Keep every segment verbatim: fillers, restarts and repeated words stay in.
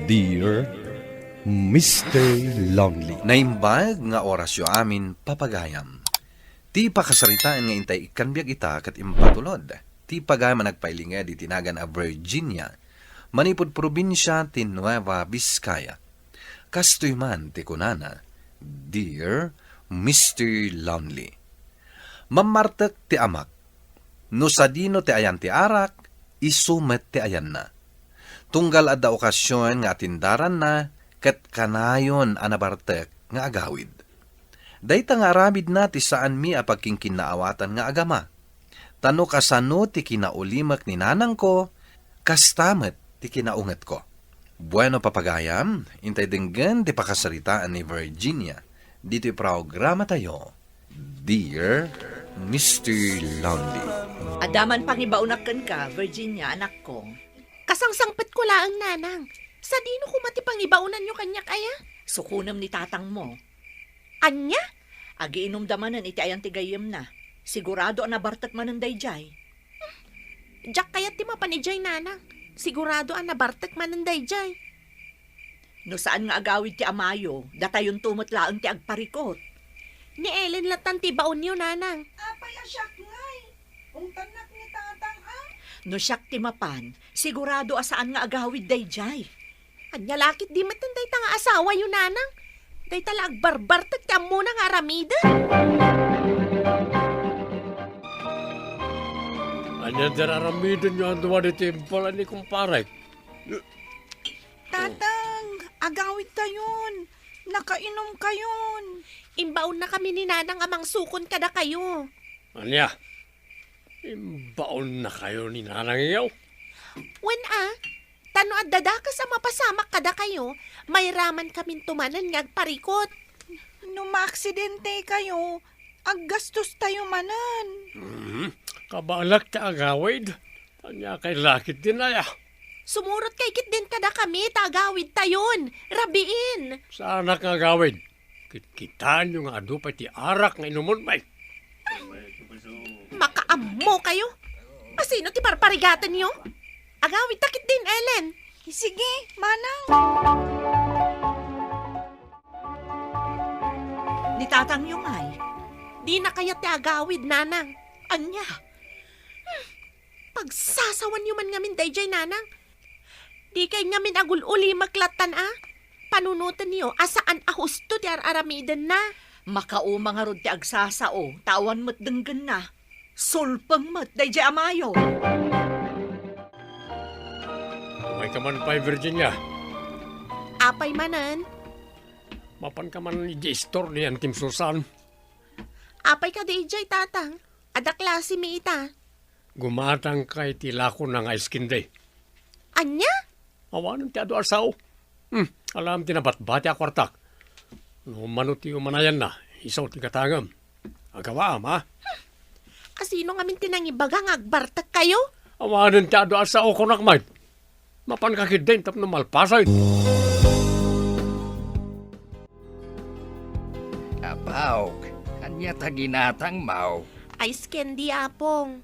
Dear Mister Lonely. Naimbag nga orasyo amin, papagayam. Ti pakasaritaan nga intay ikkan biag ita ket impatulod ti pagayam a nagpailinged iti nagan a Virginia, manipud probinsia ti Nueva Vizcaya. Kastoy man ti kunana, Dear Mister Lonely. Mammartek ti amak. No sadino ti ayan ti arak, isu met ti ayanna. Tunggal adda okasion nga atindaranna, ket kanayon a nabartek nga agawid. Dayta nga aramidna ti saanmi a pagkinkinnaawatan nga agama. Ta no kasano ti kinaulimek ni nanangko, kasta met ti kinaungetko. Bueno, papagayam, intay denggen ti pakasaritaan ni Virginia ditoy programatayo, Dear Mister Lonely. Adda man pangibaonak kenka, Virginia, anakko. Kasangsangpetko laeng, nanang. Sadino koma ti pangibaonanyo kaniak aya? Sukonem ni tatangmo. Ania? Agiinumda manen iti ayan ti gayyemna. Sigurado a nabartek manen daydiay. Diak kayat ti mapan idiay, nanang. Sigurado a nabartek manen daydiay. No saan nga agawid ti amayo, datayonto met laeng ti agparikot. Ni Ellen lattan ti baonyo, nanang. Apay a siak ngay? Ungtannak ni tatang, a? No siak ti mapan, sigurado a saan nga agawid daydiay. Ania la ketdi met dayta nga asawayo, nanang? Dayta la agbarbartek ti ammona nga aramiden. Ania ti ar-aramidenyo a dua ditoy imbal a ni kumparek? Tatang, agawidtayon. Nakainumkayon. Imbaonnakami ni nanang a mangsukon kadakayo. Ania? Imbaonnakayo ni nanangyo? Wen a, ta no adda dakes a mapasamak kadakayo, mairamankaminto manen nga agparikot. No maaksidentekayo, aggastostayo manen. Hmm, kabaelak ti agawid. Ania kay lakit din aya? Sumurotkay ketdin kadakami ta agawidtayon. Rabiin. Saanak nga agawid? Kitkitaenyo nga adu pay ti arak nga inumonmi. Makaammokayo. Asino ti parparigatenyo? Agawidta ketdin, Ellen. Sige, manang. Ni tatangyo ngay? Dina kayat ti agawid, nanang. Ania? Hmm. Pagsasawanyo man ngamin daydiay, nanang. Dikay ngamin agul-ulimek lattan a. Panunotenyo a saan a husto ti ar-aramidenna. Makauma ngarud ti agsasao, ta awan met denggenna. Sulpeng met daydiay amayo. Umayka man pay, Virginia. Apay manen? Mapanka man idiay istor ni Antim Susan. Apay kadi idiay, tatang? Adda klasemi ita. Gumatangka iti lakona nga ice candy. Ania? Awanen ti adu a sao. Hmm, alam ti nabatbati a kuartak. No mano ti umanayanna, isu ti gatangem. Agawaam, a? Asino ngamin ti nangibaga nga agbartekkayo? Awanen ti adu a sao, kunak met. Mapanka ketdin tapno malpasen. Apo, ania ta ginatangmo? Ice candy, Apong.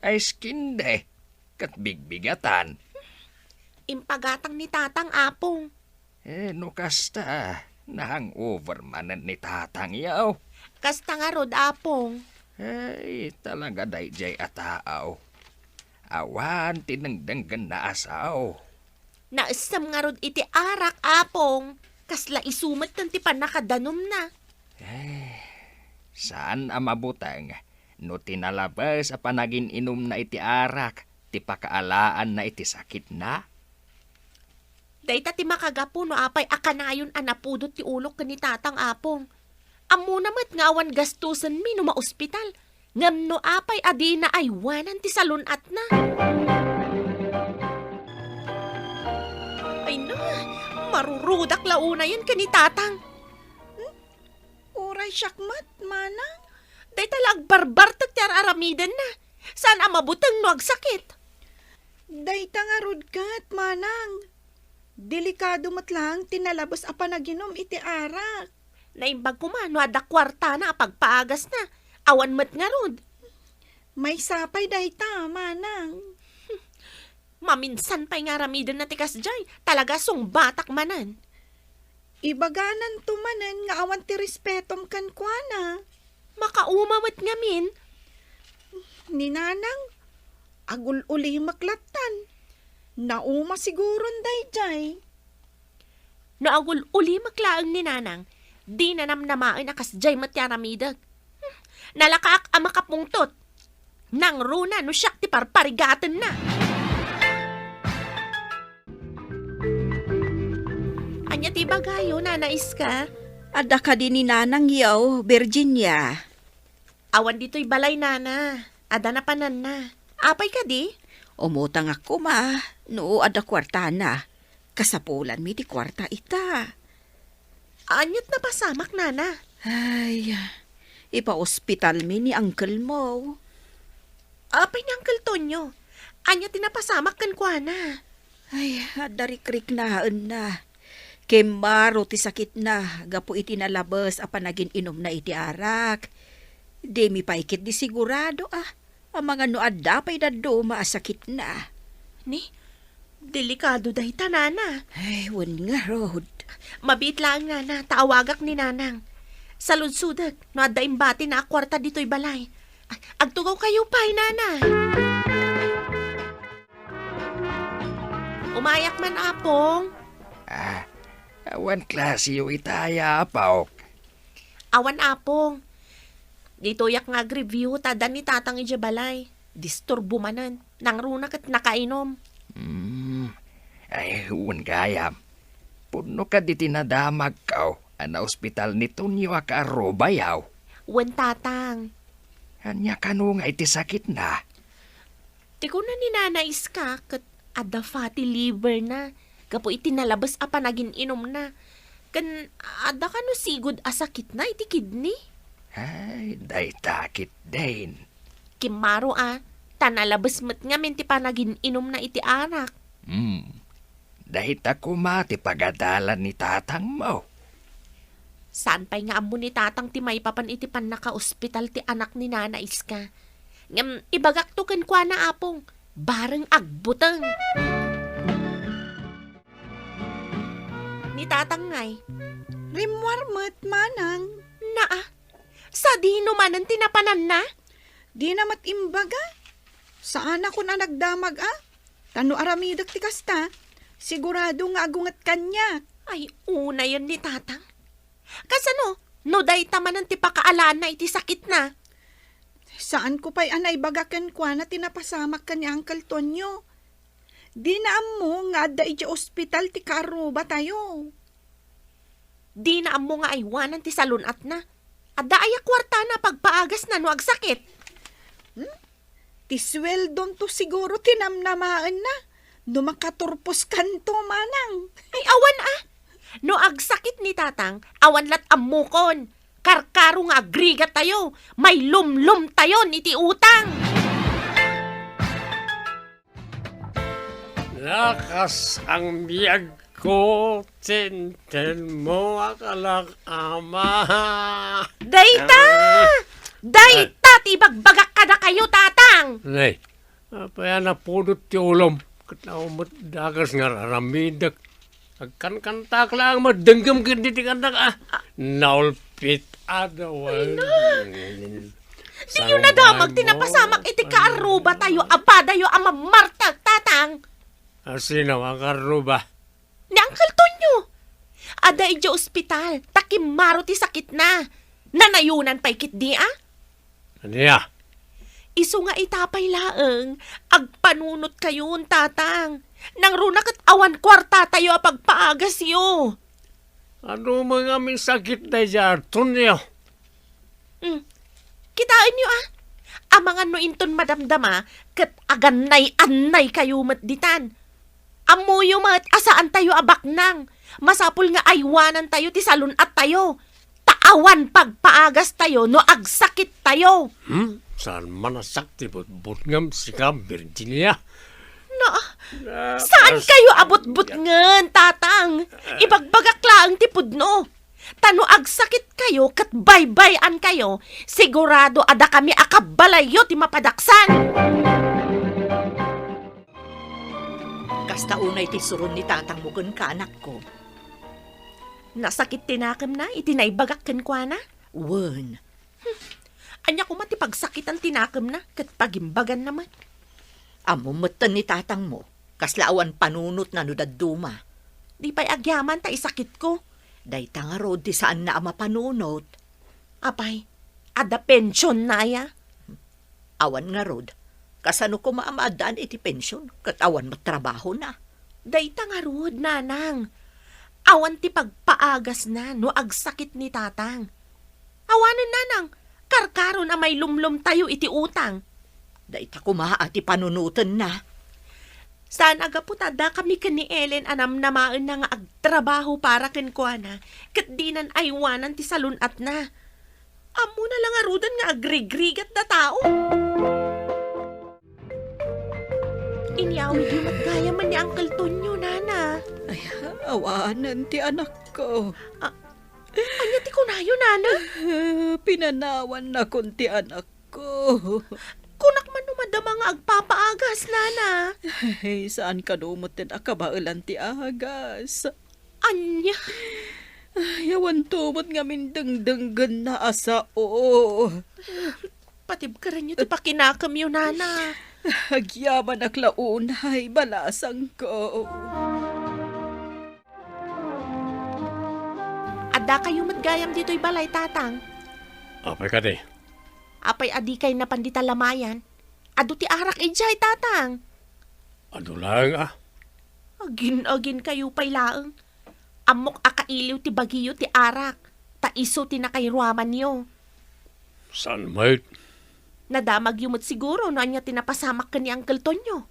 Ice candy? Ket bigbigatan? Impagatang ni tatang, Apong. Eh, no kasta, na-hangover manen ni tatangyo. Kasta ngarud, Apong. Ay, talaga daydiay a tao. Awan ti dengdenggenna a sao. Naessem ngarud iti arak, Apong. Kasla isu met ti pannakadanumna. Eh, saan a mabuteng no ti nalabes a panagin-inumna iti arak ti pakaalaanna iti sakitna? Dayta ti makagapu no apay a kanayon a napudot ti ulok ken ni tatang, Apong. Ammona met nga awan gastusenmi no maospital, ngem no apay a dina aywanan ti salun-atna. Ay na, marurudak la unayen ken ni tatang. Hmm? Uray siak met, manang. Dayta la agbarbartek ti ar-aramidenna. Saan a mabuteng no agsakit. Dayta ngarud ket, manang. Delikado met laeng ti nalabes a panaginum iti arak. Naimbag koma no adda kuartana a pagpaagasna. Awan met ngarud. Maysa pay dayta, manang. Maminsan pay nga aramidenna ti kasdiay, talaga sungbatak manen. Ibagananto manen nga awan ti respetom kenkuana. Makauma met ngamin. Ni Nanang, agul-ulimek lattan. Nauma siguron daydiay. No agul-ulimek laeng ni Nanang, dina namnamaen a kasdiay met ti aramidek. Hmm, nalakaak a makapungtot. Nangruna no siak ti parparigatenna. Ania ti ibagayo, Nana Iska? Adda kadi ni Nanangyo, Virginia? Awan ditoy balay, Nana. Adda napananna. Apay kadi? Umutangak koma no adda kuartana. Kasapulanmi ti kuarta ita. Aniat napasamak, Nana? Ay, ipaospitalmi ni uncle mo. Apay ni Uncle Tonyo? Ania ti napasamak kenkuana? Ay, adda rikriknaenna. Kimmaro ti sakitna gapu iti nalabes a panagin-inumna iti arak. Dimi pay ketdi sigurado a, amangan no adda pay dadduma a sakitna. Ni, delikado dayta, Nana. Ay, wen ngarud. Mabiit laeng, Nana, ta awagak ni Nanang. Saludsodek no adda imbatina a kuarta ditoy balay. Ag-, agtugawkayo pay, Nana. Umayak man, Apong. Ah, awan klasiyo ita aya, Apok? Awan, Apong. Ditoyak nga agreview ta adda ni Tatang idiay balay. Disturbo manen. Nangruna ket nakainum. Hmm. Ay, wen gayam. Pudno kadi ti nadamagko a naospital ni Tonyo a kaarrubayo? Wen, Tatang. Ania kano nga iti sakitna? Ti kuna ni Nana Iska ket adda fatty liver na gapu iti nalabes a panagin-inumna. Ken adda kano sigud a sakitna iti kidney? Ay, dayta ketdin. Kimmaro a, ta nalabes met ngamin ti panagin-inumna iti arak. Hmm. Dayta koma ti pagadalan ni tatangmo. Saan pay nga ammo ni Tatang ti maipapan iti pannakaospital ti anak ni Nana Iska. Ngem ibagakto kenkuana, Apong, bareng agbuteng. Ni Tatang ngay? Rimmuar met, Manang. Naa, sadino manen ti napananna? Dina met imbaga. Saanakon a nagdamag a. Ta no aramidek ti kasta, sigurado nga agunget kaniak. Ay, unayen ni Tatang. Kasano, no dayta manen ti pakaalaanna iti sakitna? Saanko pay a naibaga kenkuana ti napasamak ken ni Uncle Tonyo. Dina ammo nga adda idiay ospital ti kaarrubatayo. Dina ammo nga aywanan ti salun-atna. Adda aya kuartana a pagpaagasna no agsakit? Hmm? Ti sueldonto siguro ti namnamaenna no makaturposkanto, Manang. Ay, awan a! No agsakit ni Tatang, awan lat ammokon. Karkaro nga agrigatayo, mailumlomtayon iti utang. Lakas ang biag ko, tinten mo, akalak ama. Dayta! Ah. Dayta ti ibagbagak kadakayo, Tatang! Nay, apay a napudot ti ulom? Ket naumot dagas nga raramidek. Agkankantak laeng met denggem ken diti kantak, ah. Naulpit adawan. Ay, na. Diyo nadamag ti napasamak iti kaarrubatayo a padayo a mammartek, Tatang. A sino a kaarruba? Ni Uncle Tonyo. Adda idiay ospital, ta kimmaro ti sakitna. Nanayonan pay ketdi, a? Ania? Isu nga ita pay laeng, agpanunotkayon, Tatang. Nangruna ket awan kuartatayo a pagpaagasyo. Adu met ngamin sakit daydiay, Tonyo. Hmm. Kitaenyo, a? Amangan no inton madamdama, ket agannay-annaykayo met ditan. Ammoyo met a saantayo a baknang. Masapul nga aywanantayo ti salun-attayo. Ta awan pagpaagastayo no agsakittayo. Hmm? Saan man a sakti butbutngem, sika, Virginia? Na, saan kayo a butbutngen, Tatang? Ibagbagak laeng ti pudno. Ta no agsakit kayo ket baybay-an kayo, sigurado a dakami a kabbalayyo ti mapadaksan. Kasta unay ti isuron ni tatangmo kenka, anakko. Nasakit ti nakemna iti naibagak kenkuana? Wen. Ania koma ti pagsakitan ti nakemna ket pagimbaganna met? Ammom metten ni tatangmo, kasla awan panunotna no dadduma. Di pay agyaman ta isakitko. Dayta ngarud ti saanna a mapanunot. Apay, adda pensionna aya? Awan ngarud, kasano koma a maaddaan iti pension ket awan met trabahona? Dayta ngarud, nanang. Awan ti pagpaagasna no agsakit ni tatang. Awanen, nanang, karkaron a mailumlomtayo iti utang. Dayta koma a ti panunotenna. Saan a gapu ta addakami ken ni Ellen a namnamaenna nga agtrabaho para kenkuana, ket dinan aywanan ti salun-atna. Ammona la ngaruden nga agrigrigat da tao. Inyawidyo met gayam ni Uncle Tonyo, nana. Ay, awanen ti anakko. A-, ania ti kunayo, nana? Pinanawannakon ti anakko. Kunak man no madama nga agpapaagas, nana. Ay, saan kano metten a kabaelan ti agas? Ania? Ay, awanto met ngamin dengdenggenna a sao. Patibkerenyo ti pakinakemyo, nana. Agyamanak la unay, balasangko. Addakayo met gayam ditoy balay, tatang. Apay kadi? Apay a dikay napan dita lamayan? Adu ti arak idiay, tatang. Adu laeng a. Agin-aginkayo pay laeng. Ammok a kailiw ti bagiyo ti arak, ta isu ti nakairuamanyo. Saan met? Nadamagyo met siguro no ania ti napasamak ken ni Uncle Tonyo.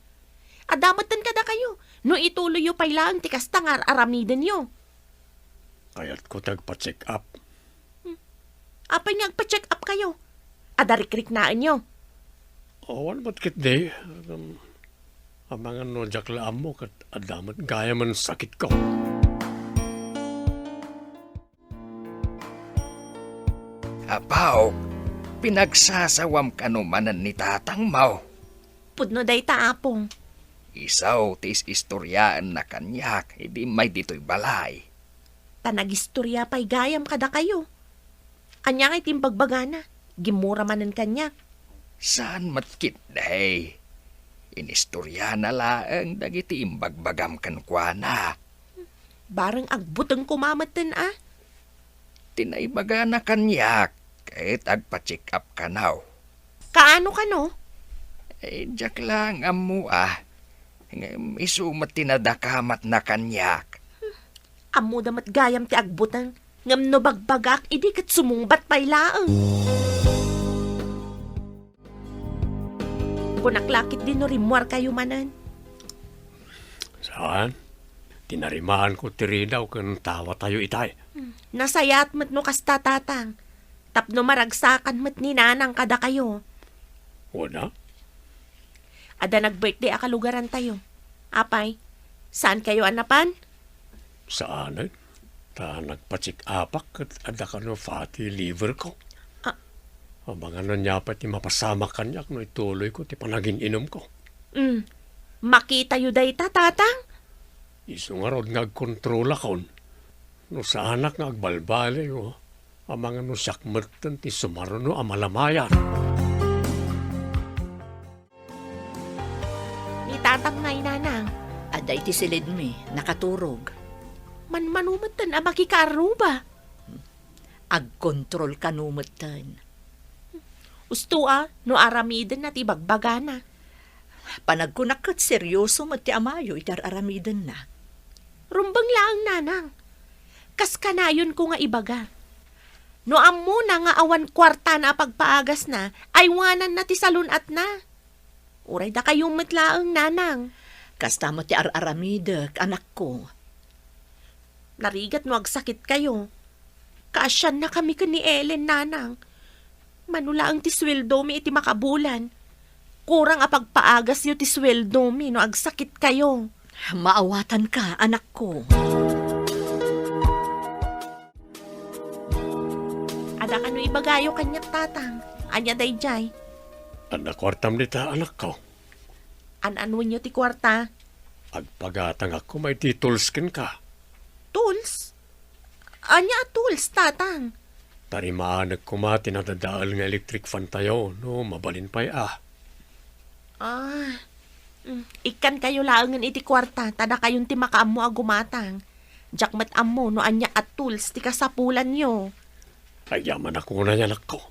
Adda metten kadakayo no ituloyyo pay laeng ti kasta nga ar-aramidenyo. Kayatko ti agpa-check up. Hmm. Apay nga agpa-check up kayo? Adda rikriknaenyo? Awan met ketdi. Amangan no diak la ammo ket adda met gayamen sakitko. Apo, pinagsasawam kano manen ni tatangmo? Pudno dayta, Apong. Isu ti is-istoriaenna kaniak idi immay ditoy balay. Ta nagistoria pay gayam kadakayo. Ania ngay ti imbagbagana? Gimmura manen kaniak. Saan met ketdi. Inistoriana laeng dagiti imbagbagam kenkuana. Bareng agbuteng koma metten a. Ti naibagana kaniak, ket agpa-check up kano. Kaano kano? Eh, diak la ammo a. Ngem isu met ti nadakamatna kaniak. Ammoda met gayam ti agbuteng, ngem no bagbagaak idi ket sumungbat pay laeng. Kunak la ketdi no rimmuarkayo manen. Saan? Tinarimaanko ti ridaw ken tawatayo itay. Nasayaat met no kasta, tatang. Tapno maragsakan met ni nanang kadakayo. Wen a? Adda nag-birthday a kalugarantayo. Apay, saankayo a napan? Saanen. Ta nagpa-check upak ket adda kano fatty liver ko. Ah. Amangan no ania pay ti mapasamak kaniak no ituloyko ti panagin-inumko. Mm. Makitayo dayta, tatang? Isu ngarud nga agkontrolakon. No saanak nga agbalbaliw, amangan no siak metten ti sumaruno a malamayan. Ni tatang ngay, nanang. Adda iti silidmi, nakaturog. Manmano metten a makikaarruba. Agkontrol kano metten. Usto a, no aramidenna ti ibagbagana. Panagkunak ket serioso met ti amayo iti ar-aramidenna. Rumbeng laeng, nanang. Kas kanayonko nga ibaga. No ammona nga awan kuartana a pagpaagasna, aywananna ti salun-atna. Uray dakayo met laeng, nanang. Kasta met ti ar-aramidek, anakko. Narigat no agsakitkayo. Kaasiannakami ken ni Ellen, nanang. Mano laeng ti sueldomi iti makabulan. Kurang a pagpaagasyo ti sueldomi no agsakitkayo. Maawatanka, anakko. Adda kano ibagayo kaniak, tatang? Ania daydiay? Adda kuartam dita, anakko. An-anuenyo ti kuarta? Agpagatangak koma iti tools kenka. Tools? Ania a tools, Tatang? Tarimaanek koma ti nadadael nga electric fan tayo, no mabalin pay a. Ah, mm, ikkankayo laengen iti kuarta, ta dakayon ti makaammo a gumatang. Diak met ammo no ania a tools ti kasapulanyo. Agyamanak unay, anakko.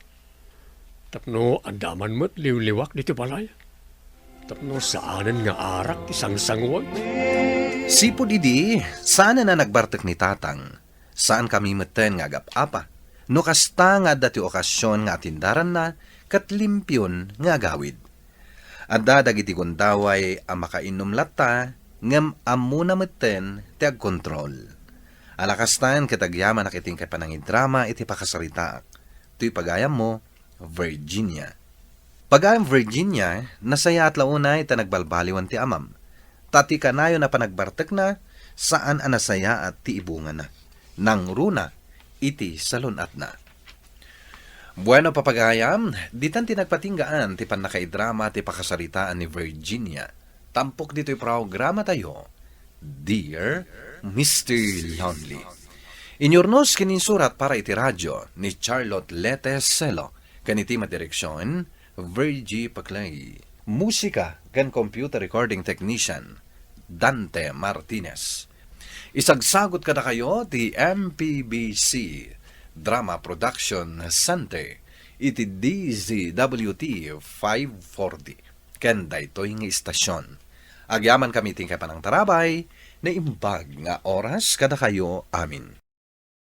Tapno adda man met liwliwak ditoy balay. Tapno saanen nga arak ti sangsanguag. Sipud idi, saanen a nagbartek ni Tatang. Saankami metten nga agap-apa. No kasta nga adda ti okasion nga atindaranna, ket limpion nga agawid. Adda dagiti gundaway a makainum latta, ngem ammona metten ti agkontrol. Ala kastan ket agyamanak iti inkay panangidrama iti pakasaritaak. Toy pagayammo, Virginia. Pagayam Virginia, nasayaat la unay ta nagbalbaliwan ti amam. Ta ti kanayon a panagbartekna, saan a nasayaat ti ibungana. Nangruna iti salun-atna. Bueno, papagayam, ditan ti nagpatinggaan ti pannakaidrama ti pakasaritaan ni Virginia. Tampok ditoy programatayo, Dear Mister Lonely. Inyurnos ken insurat para iti radio ni Charlotte Lete Celo, ken iti madireksion, Virgie Paclay. Musika ken computer recording technician, Dante Martinez. Isagsagut kadakayo ti M P B C Drama Production Center iti D Z W T five forty ken daytoy nga istasion. Agyamankami ti inkay panangtarabay, naimbag nga oras kadakayo amin.